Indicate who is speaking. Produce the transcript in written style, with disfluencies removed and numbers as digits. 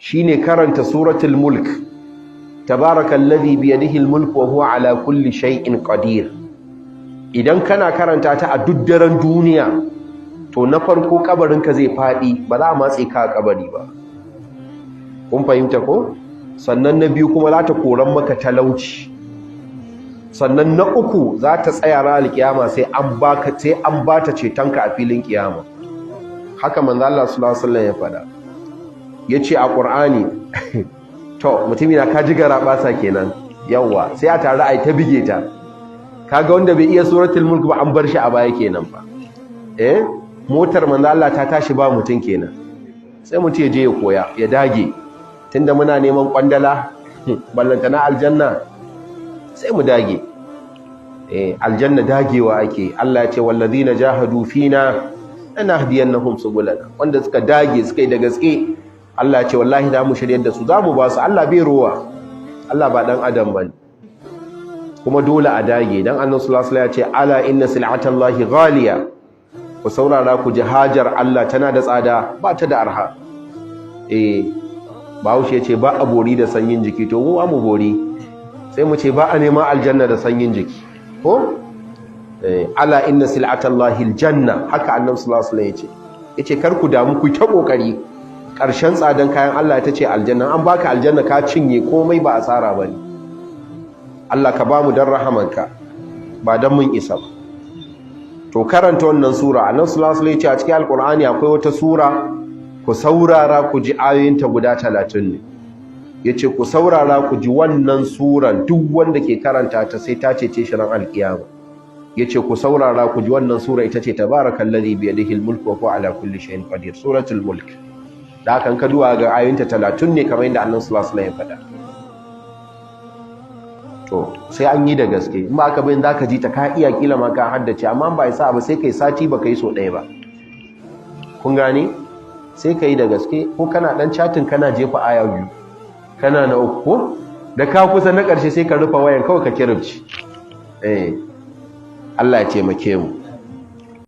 Speaker 1: Shine karanta Suratul Mulk. Tabarakallazi biyadihi almulku wa huwa ala kulli shay'in qadir. Idan kana karanta ta a duk daren duniya, to na farko kabarinka zai fadi, ba za a matse ka a kabari ba. Kun fahimta ko? Sannan na biyu kuma za ta koran maka talauci. Sannan na uku, za ta tsaya ranar kiyama sai an baka, sai an bata cetonka a filin kiyama. Haka manzo Allah sallallahu alaihi wasallam ya faɗa. Yace a Qur'ani, to mutumi na ka ji garabasa kenan. Yawa, sai a tare ai ta bige ta. Kaga wanda bai iya Suratul Mulk ba, an bar shi a baya kenan fa. Eh, motar manzo Allah ta tashi ba mutun kenan. Sai mutum ya je ya koya, ya dage. Tunda muna neman kwandala, ballantana aljanna, sai mu dage. Eh, aljanna dagewa ake. Allah ya ce: "Wallazina jahadu fina lanahdiyannahum subulana." Wanda suka dage, suka yi da gaske, Allah ya ce wallahi za mu shiryar da su, za mu ba su. Allah bai rowa, Allah ba dan adam bane. Kuma dole a dage, dan Annabi sallallahu alaihi wasallam ya ce: "Ala inna sil'atallahi ghaliya." Ku saurara ku ji, hajar Allah tana da tsada, ba ta da arha. Eh, Bahaushe ya ce ba a bori da sanyin jiki. To mu mu bori, sai mu ce ba a neman aljanna da sanyin jiki ko? Eh, "Ala inna sil'atallahi aljanna", haka Annabi sallallahu alaihi wasallam yace. Yace kar ku damu, ku ta kokari. Karshen tsadan kayan Allah ita ce aljanna. An baka aljanna, ka cinye komai, ba asara bane. Allah ka bamu dan rahamanka, ba dan mun isa ba. To karanta wannan sura, Annabi sallallahu alaihi wasallam yace a cikin Alqur'ani akwai wata sura, ku saurara ku ji, ayoyinta guda 30 ne. Yace ku saurara ku ji wannan suran, duk wanda ke karanta ta sai ta cece shi ran alkiyama. Yace ku saurara ku ji, wannan sura ita ce "Tabarakallazi biyadihi almulku wa huwa ala kulli shay'in qadir", Suratul Mulk. Da hakan ka duwa ga ayoyinta 30 ne, kamar yadda Annabi sallallahu alaihi wasallam ya faɗa. To sai an yi da gaske. In ba aka bayin zaka ji ta, ka iya, kila ma ka haddace, amma ba isa ba, sai kai sati baka yi so ɗaya ba. Kun gane? Sai ka yi da gaske, ko kana dan chatting kana jefa aya biyu, kana na uku, ko da ka kusa na ƙarshe sai ka rufe wayan kawai ka kirabci. Eh, Allah ya taimake mu.